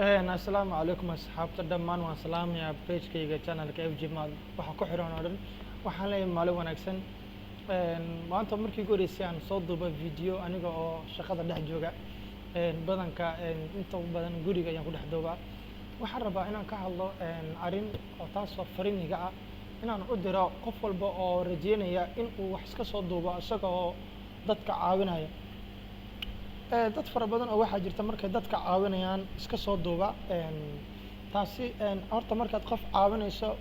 Assalaamu calaykum asxaabta dhammaan. Waan salaamayaa pagekayga, channelka FG Mahad waxa ku xiran oo dhan. Waxaan leeyahay maalin wanaagsan. Maanta markii ugu horeysay aan soo duuba video aniga oo shaqada dhex jooga. Badanka inta badan guriga ayaan ku dhex duubaa. Waxaan rabaa inaan ka hadlo arrin oo taasoo fariin iga ah inaan u diro qof walba oo rajeynaya in uu wax iska soo duubo isaga oo dadka caawinaya. Dad fara badan oo waxaa jirta markay dadka caawinayaan iska soo duuba. Taasi horta markaad qof caawinayso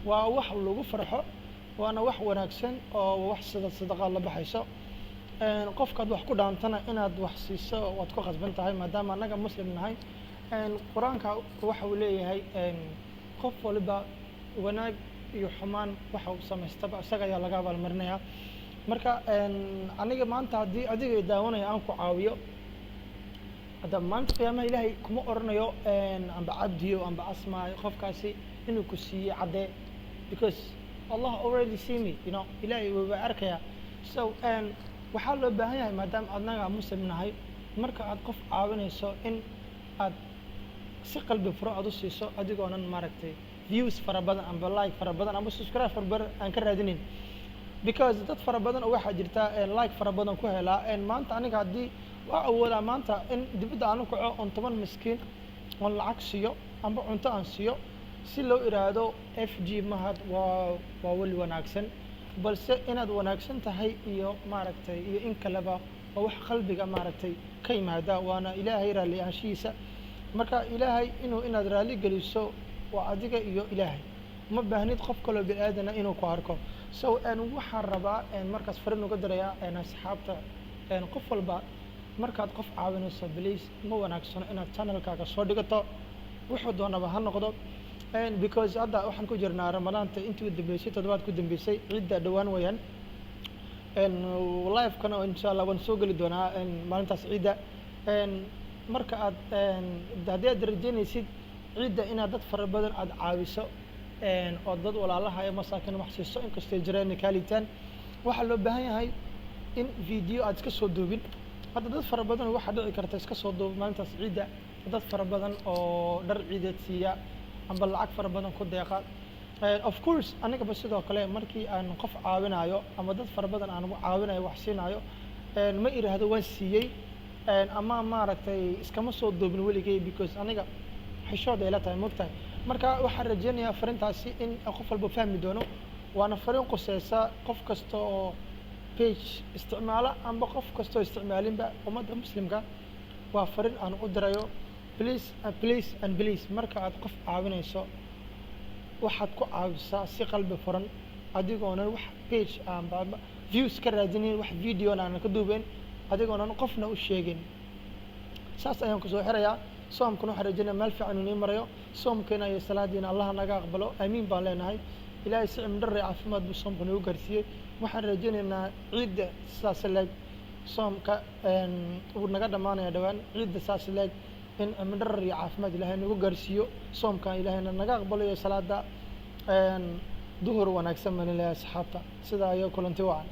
waa wax lagu farxo, waana wax wanaagsan oo wax sida sadaqa la baxayso. Qofkaad wax ku dhaantana inaad wax siiso waad ku khasban tahay, maadaama annaga Muslim nahay. Qur-aanka waxa uu leeyahay qof waliba wanaag iyo xumaan waxa uu samaystaba isaga ayaa laga abaalmarinayaa. Marka aniga maanta haddii adiga daawanaya aan ku caawiyo, hadda maalinta qiyaamaha Ilaahay kuma oranayo amba Cabdiyo amba Asmaayo qofkaasi inuu ku siiyey caddee, because Allah already see me. Ilaahay wuuba arkaya. So waxaa loo baahan yahay, maadaama adnaga Muslim nahay, marka aad qof caawinayso in aad si qalbi furo aad u siiso, adigoonan maaragtay views fara badan amba like fara badan amba subscribe fara badan aan ka raadinin, because dad fara badan oo waxaa jirta like fara badan ku helaa. Maanta aniga haddii waa awoodaa maanta in dibadda aan u kaco oon 10 miskiin oon lacag siiyo amba cunto aan siiyo si loo iraahdo FG Mahad waa weli wanaagsan, balse inaad wanaagsan tahay iyo maaragtay iyo in kaleba waa wax qalbiga maaragtay ka yimaada, waana Ilaahay raalli ahaanshihiisa. Marka Ilaahay inaad raalli geliso waa adiga iyo Ilaahay, uma baahnid qof kaloo bini aadana inuu ku arko. So waxaan rabaa markaas fariin uga dirayaa asxaabta qof walba: markaad qof caawinayso, please, ma wanaagsano inaad channelkaaga soo dhigato, wuxuu doonaba ha noqdo, because hadda waxaan ku jirnaa Ramadaanta intii u dambeysay, toddobaad ku dambeysay, ciidda dhowaan weeyaan. Live-kana insha Allah waan soo geli doonaa maalintaas ciidda. Marka aad haddii aad rajeynaysid ciidda inaad dad fara badan aad caawiso oo dad walaalaha ee masaakin wax siiso, inkastay jiraan kaalitaan, waxaa loo baahan yahay in video aad iska soo duubin. Hadda dad fara badan waxaa dhici karta iska soo duuba maalintaas ciidda, dad fara badan oo dhar ciideed siiya amba lacag fara badan ku deeqa. Of course, anigaba sidoo kale markii aan qof caawinayo ama dad fara badan aan caawinayo, wax siinayo, ma iraahdo waan siiyey ama maaragtay iskama soo duubin weligay, because aniga xishood ay la tahay, mogtahay. Marka waxaan rajeynayaa farintaasi in qof walba fahmi doono, waana farin quseysa qof kasta oo page isticmaala amba qof kasta oo isticmaalinba. Ummadda Muslimka waa farin aan u dirayo: please, please and please, marka aad qof caawinayso waxaad ku caawisaa si qalbi furan, adigoonan wax page amba views ka raadinin, wax videona aanan ka duubeyn, adigoonan qofna u sheegin. Saas ayaan kusoo xirayaa. Soomkuna waxaan rajeynaya meel fiican inii marayo. Soomkeena iyo salaadiina Allaha naga aqbalo, aamiin baan leenahay. Ilaahay si cimri dheer caafimaad buu soomka nagu gaarsiiyey. Waxaan rajeynaynaa ciidda sidaas leeg, soomka wuu naga dhamaanaya dhowaan, ciidda saas leeg in cimri dheer iyo caafimaad Ilaahay nagu gaarsiiyo, soomkan Ilaahayna naga aqbalo iyo salaada. Duhur wanaagsan baan leeyahay asxaabta. Sidaa iyo kulanti wacan.